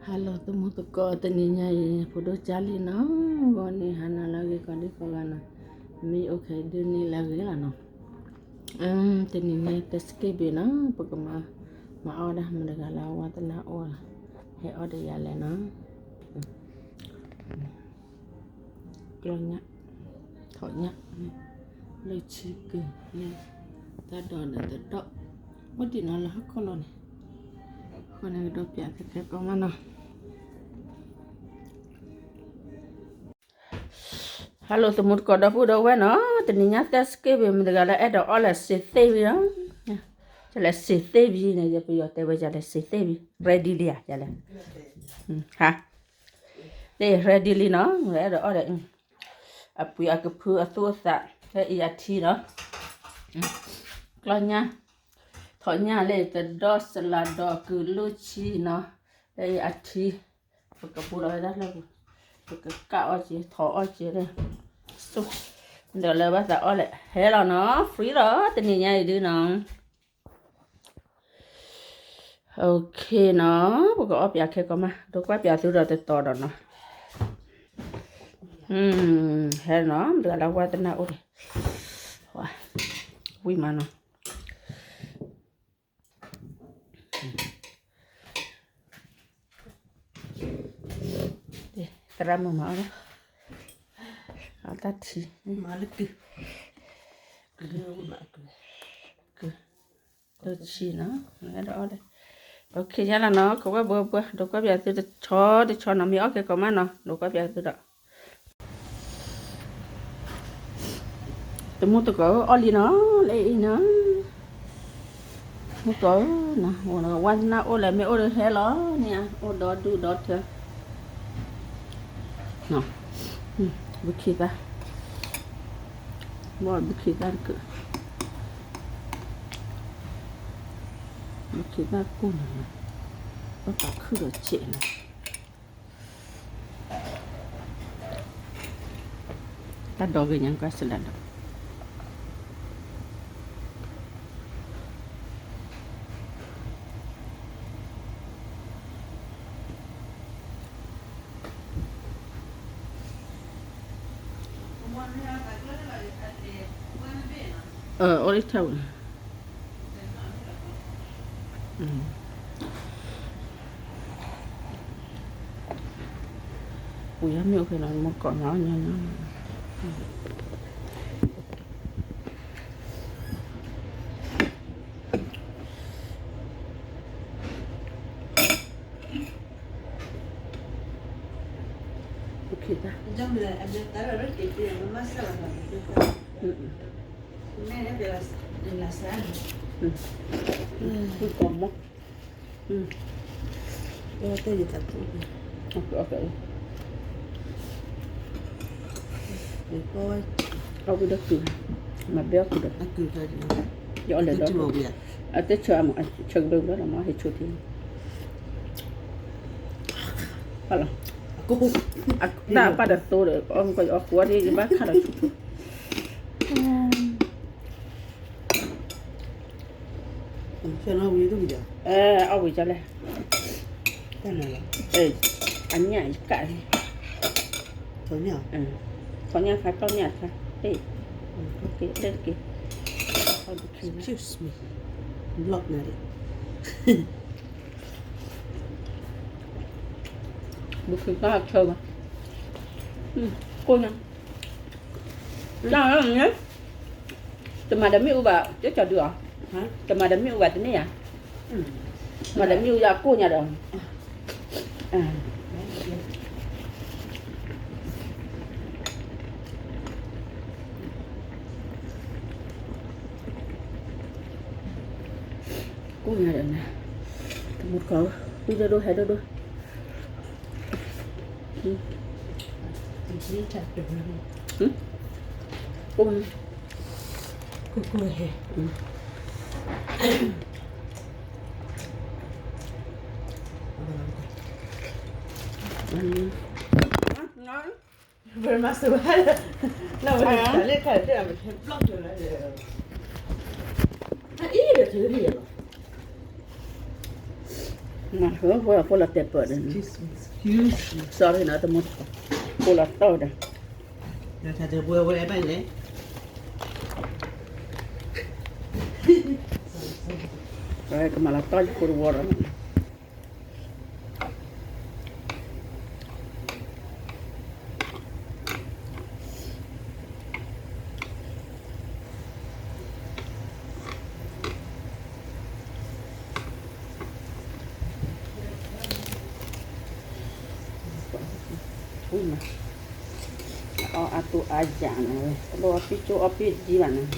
ဟါလီၤ သမူသကိး တနံၤညါအံၤ ဖိဒိၣ်ကၢ်လံနီၤ, ဂီၤန့ၣ် ဟါနၤလၢအဂ့ၤ ကိးဒံကိးဂၤနီၤ, မ့ၢ်အိၣ်ခဲဒုးန့ၣ်လၢအဂ့ၤလီၤနီၤ, တနံၤညါ Thanksgiving နီၤ, ပကမၤ မၤအီၣ်ဒၣ်မတၤတဂၤလၢအဝါသနာအိၣ်လီၤ, ဟဲအီၣ်ဒီးယၤလဲၣ်နီၤ, ကျီညၣ် ထိးညၣ် လၢဆံကုၢ်န့ၣ် တၢ်ဒိးဒီးတဒိး အိၣ်ဒံးနီၤလၢဟီၣ်ခိၣ်လီၤန့ၣ်, အဃိန့ၣ် ကဒိးပၠးသုခဲကိးမးနီၤ. ဟါလီၤ သမူသကိး ဒီပုၢ်ဒီဝဲၢ်နီၤ, တနံၤညါ Thanksgiving မတၤတဂၤလၢအဲၣ်ဒိးအီၣ်လဲၣ် စံးသ့ၣ်ဝံၤနီၤ, ယလဲၣ် စံးသ့ၣ်ဝံၤန့ၣ် ယပယီၤတဲဝဲ ယလဲၣ် စံးသ့ၣ်ဝံၤ ready လံဧါ ယလဲၣ် ဟါ သ့ၣ် ready လံနီၤ, အဲၣ်ဒိးအီၣ်ဒီး အပှ့ၤအကဖုအသူၣ်အသး လၢအံၤအထံနီၤ, ကျီညၣ် ထိးညၣ်လၢတဒိး စလၤဒီးကုၢ်လၢဆံနီၤ, လၢအံၤအထံ ပကဘူးလီၤဝဲဒၣ်လၢပူၤ, ပကကၣ်အီၣ်က့ၤ ထိးအီၣ်က့ၤလၢ စိ ဒီးလၢဘၣ်သးအီၣ်လဲၣ် ဟဲလီၤနီၤ, free လီၤ တနံၤညါအံၤဒုနီၤ. Okay နီၤ, ပကအီၣ်ပၠးခဲကိးမး, ဒိကွၢ်ပၠးသုဒီးတတီၤဒီးနီၤ, ဟဲနီၤ, မတၤတဂၤလၢဝါသနာအိၣ်ဒီး ဝံၣ်မးနီၤ, သရၣ်မုၣ်မၤအီၣ်လီၤ, အတၢ်ထံ မၤလၢကုၢ်, ကုၢ် လၢဆံနီၤ, အဲၣ်ဒိးအီၣ်လဲၣ်, okay ယါလီၤနီၤ, ကဝဲၢ်ဘှီဘှီ ဒိကွၢ်ပၠးသုတဆီတဆီနီၤ, မ့ၢ်အီၣ်ခဲကိးမးနီၤ, ဒိကွၢ်ပၠးသုဒီး သမူသကိး အီၣ်လံနီၤ, လၢအံၤနီၤ, မူသကိးဧၢနီၤ, ဝါသနာအိၣ်လဲၣ် မ့ၢ်အိၣ်ဒီးဟဲလီၤန့ၣ်, အိၣ်ဒီဒူၣ်ဒီထၢ, ဘုခံသၣ်, ဘီဘုခံသၣ်တကၢၢ်, ဘုခံသၣ်ကိၢ်နီၤ, ဘၣ်ပာ်ခုၣ်ဒီးစဲးနီၤ တၢ်ဒိးဂ့ၤညါကွၢ်စလၢဒီး အၢ အိၣ်လၢထၢဝဲ ပူၤယါမ့ၢ်အိၣ်ဖဲလီၤ မ့ၢ်ကိးနီၤ ညီညီ ကိးမီၢ် တဲယတၢ်ပူၤ အီၣ်ဝံၤဒီးကုၢ် မၤဘဲအီၣ်ကုၢ်ဒီး ယအီၣ်လဲၤဒီး အတဲဆၢအမး ဆၢကဘၢဘၢလီၤမး ဟဲဆိထံ လီၤ တၢ်အပၢ်ဒီးသိဒီး အီၣ်မ့ၢ်ကီး ယအီၣ်ကွၢ်ဒ်ယဘၣ်ခါဒီးဆူ အီၣ်ဝံၤကလဲၣ် အညၣ်ယကၣ်လံ ထိးညၣ် ထိးညၣ်ခါ ကီၢ်ညၣ်ခါ တက့ၢ် တက့ၢ် Excuse me. Block နၤဒံး ဘုခ့ကၢ်ဆၢဘၣ် ကိၢ်ညါ တၢ်န့ၣ် တမၤဒီးမ့ၣ်အူဘၣ် ကၠီဒုးအီၤ တမၤဒီးမ့ၣ်အူဘၣ်တန့ၢ်ဧါ မၤဒီးမ့ၣ်အူယၤကိၢ်ညါဒီး ကိၢ်ညါဒီးန့ၣ် တမူတကိး ဝံၣ်ဒိၣ်ဒိၣ် ဟဲဒိၣ်ဒိၣ် ကိၢ် ကိၢ်ကိၢ်ဟဲ Very much so. လၢဝဲတၢ်လၢခါတၢ်အမ့ၢ် block လၢ အံၤဒီးထုးလံလီၤ မၤလၢဝဲဖိလီၤတဲာ်ပၢၢ်ဒီး, sorry နီၤ တမူတကိး, ဖိလီၤတီၢ်ဒီး, ကမၤလီၤတီၢ်ယဖိတဝီဒီး အီၣ်အါတူၢ်အါယၤနီၤ, တလိၣ်အီၣ်ပံၣ်ကၠိအီၣ်ပံၣ်ဒံဘၣ်နီၤ.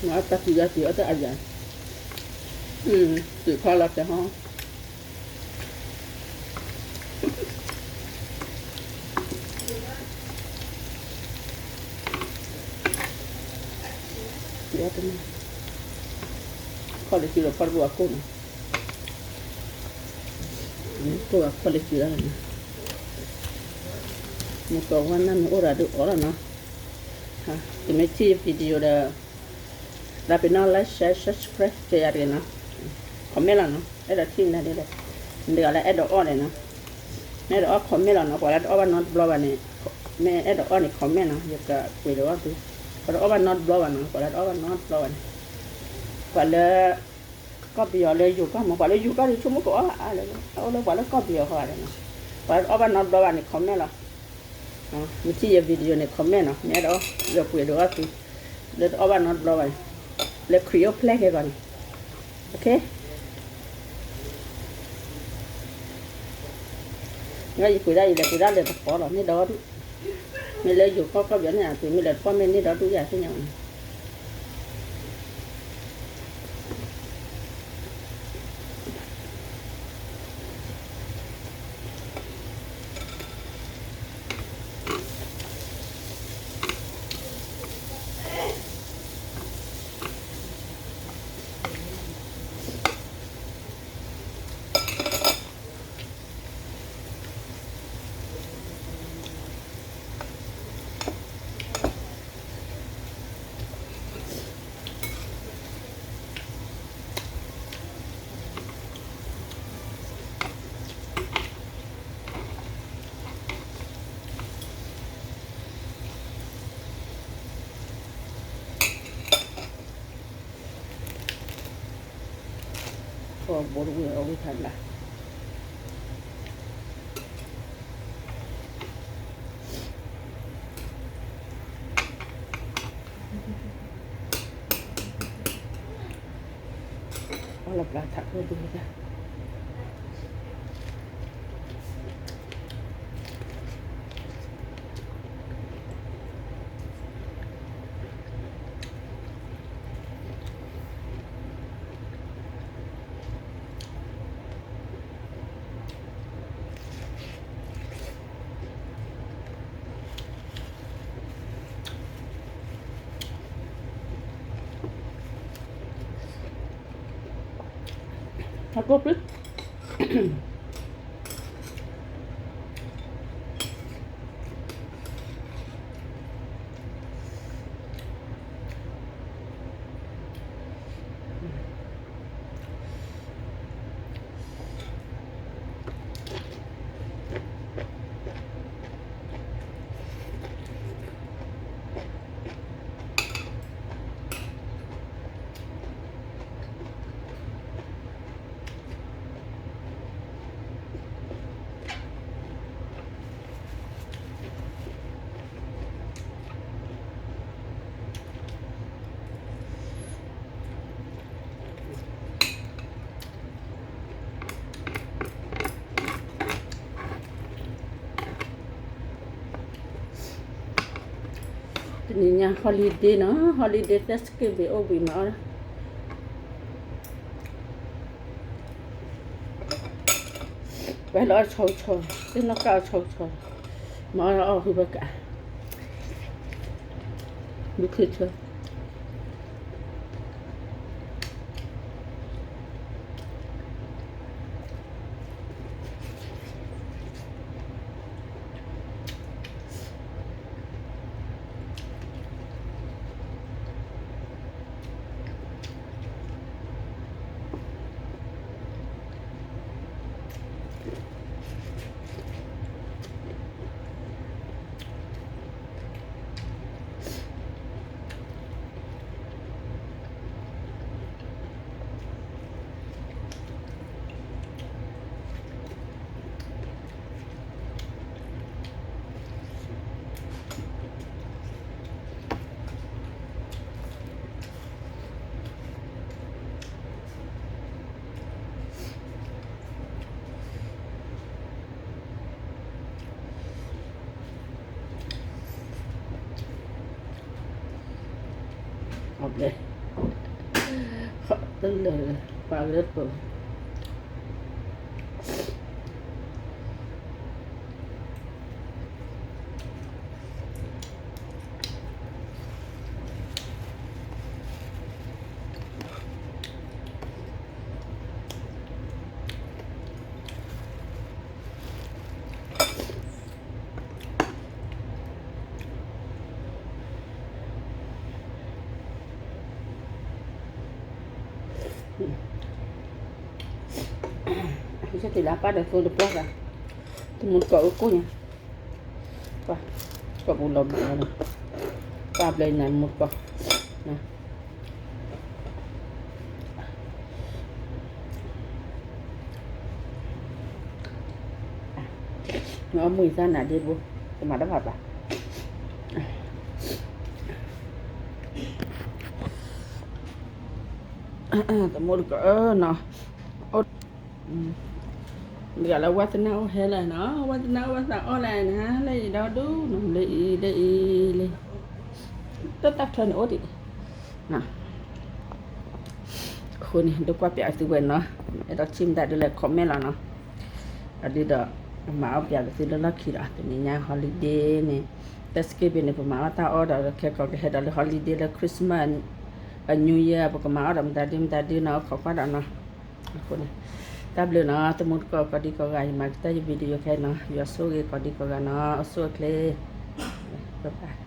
မ့ၢ်အတၢ်ကူၣ်ယါက့ၤအီၣ်တၢ်အါယၤ, တုၤခီလီၤတဲာ်ဟီ, ခီၣ်လၢစုဒီးဖီတဘိအကိၢ်န့ၣ်, ကိၢ်ဘၣ်ခီၣ်လၢစုဒၣ်န့ၣ်, မ့ၢ်ကီးဝါနၢ်မ့ၢ်အိၣ်ဒီးဒုးအီၣ်လီၤနီၤ. သုမ့ၢ်ထံၣ်ယ video ဒီး သးပ့ၤနီၣ် like share subscribe ကဲယၤတဂ့ၤနီၤ, comment လီၤနီၤ, အဲၣ်ဒိးထံၣ်နၤဒ်လဲၣ်, မ့ၢ်တဂၤလၢအဲၣ်ဒိးအီၣ်န့ၣ်နီၤ, မ့ၢ်အဲၣ်ဒိးအီၣ် comment လီၤနီၤ, ပှၤလၢတအီၣ်ဘၣ်နီတဘျီဘၣ်န့ၣ်, မ့ၢ်အဲၣ်ဒိးအီၣ်န့ၣ် comment နီၤ, ယကပှ့ၤဒိးအီၣ်သု, ပှၤတအီၣ်ဘၣ်နီတဘျီဘၣ်နီၤ, ပှၤလၢတအီၣ်ဘၣ်နီတဘျီဘၣ်န့ၣ်, ပှၤလၢ ကီၢ်ပယီၤလၢယိၤကီၢ်မး, ပှၤလၢယိၤကီၢ်ဒီးဆိကမိၣ်ကအီၣ်အါလၢ, အအိၣ်လၢပှၤလၢကီၢ်ပယီၤဃီဂၤဒီးနီၤ, ပှၤလၢတအီၣ်ဘၣ်နီတဘျီဘၣ်န့ၣ် comment လီၤ. မ့ၢ်ထံၣ်ယ video န့ၣ် comment နီၤ, မ့ၢ်အဲၣ်ဒိးအီၣ် ယကပှ့ၤဒိးအီၣ်သု, လၢတအီၣ်ဘၣ်နီတဘျီဘၣ်န့ၣ်, လၢ ခရံာ်အိၣ်ဖျဲၣ်ခဲဂီၤန့ၣ်, ယပှ့ၤဒၣ်ယလဲၤပှ့ၤဒၣ်လၢတပီၤလီၤ, မ့ၢ်ဒီဒူၣ်, မ့ၢ်လၢယိၤကီၢ်ကီၢ်ပယီၤန့ၣ် အသုမ့ၢ်လဲၤတပီၤမ့ၢ်န့ၢ်ဒီဒူၣ်ယၤသ့ၣ်ညါဘၣ်န့ၣ် ကီၢ်ဘိတဝ့ၢ်အဝ့ၢ်ဖးဒၢ် အီၣ်လီၤပျၢ်ထးခိၣ်ဒုးတၢ် ထးခိၣ်ပျုၢ် တနံၤညါ holiday နီၤ, holiday Thanksgiving အိၣ်ဘှံးမၤအီၣ်, ဝဲလီၤအီၣ်ဆီဆီ, သ့ၣ်နီၣ်ကၣ်အီၣ်ဆီဆီ, မၤအီၣ်အီၣ်ဟုဘၣ်ကး, ဒုးခုဆၢ အဘျဲၣ်, တလၢာ်လၢပာ်လၢပ ဆၢထံၣ်လၢပၢ်ဒီးသိတပျီၢ်သး, တမူတကိးအိၣ်ကိၢ်ညါ, ပှၤ, ကိးပူၤလီၤဘၣ်လီၤ, ပၢ်ဘျီနၤမူတကိး, နအီၣ်မူအံၤသၣ်နၤဒ့ဘိ, တမၤတၢ်ဖးဘၣ်, တမူတကိးနီၤ, အိၣ် မ့ၢ်လၢဝါသနာအိၣ်ဟဲလၢနီၤ, ဝါသနာအိၣ်ဝဲသးအီၣ်လၢနၤ လၢအံၤဒီဒူၣ်နီၤ, လၢအံၤ လၢအံၤလၢ, တၢ်တၢ်ထွဲန့ၣ်အိၣ်ဒံး, အဃိန့ၣ် ဒိကွၢ်ပျးသုဝဲနီၤ, အဲၣ်ဒိးထံၣ်မတၤဒုးလဲၤ comment လီၤနီၤ, အဒုးဒီး မၤအီၣ်ပျးက့ၤသုလၢလီၢ်ခံလီၤ, တနံၤညါ holiday န့ၣ်, Thanksgiving န့ၣ် ပမၤအီၣ်တၢ်အီၣ်ဒီး ခဲကိာ်ကဟဲဒီးလၢ holiday လၢ Christmas အ New Year ပကမၤအီၣ်ဒီးမတၤဒုမတၤဒုနီၤ, အိၣ်ခိးကွၢ်ဒီးနီၤ, အဃိန့ၣ်, တၢ်ဘျုးနီၤ, တမူတကိးကိးဒံကိးဂၤ ယမၤကတၢၢ်ယ video ခဲနီၤ, ယွၤဆိၣ်ဂ့ၤကိးဒံကိးဂၤနီၤ, အဆိၣ်အချ့, bye bye.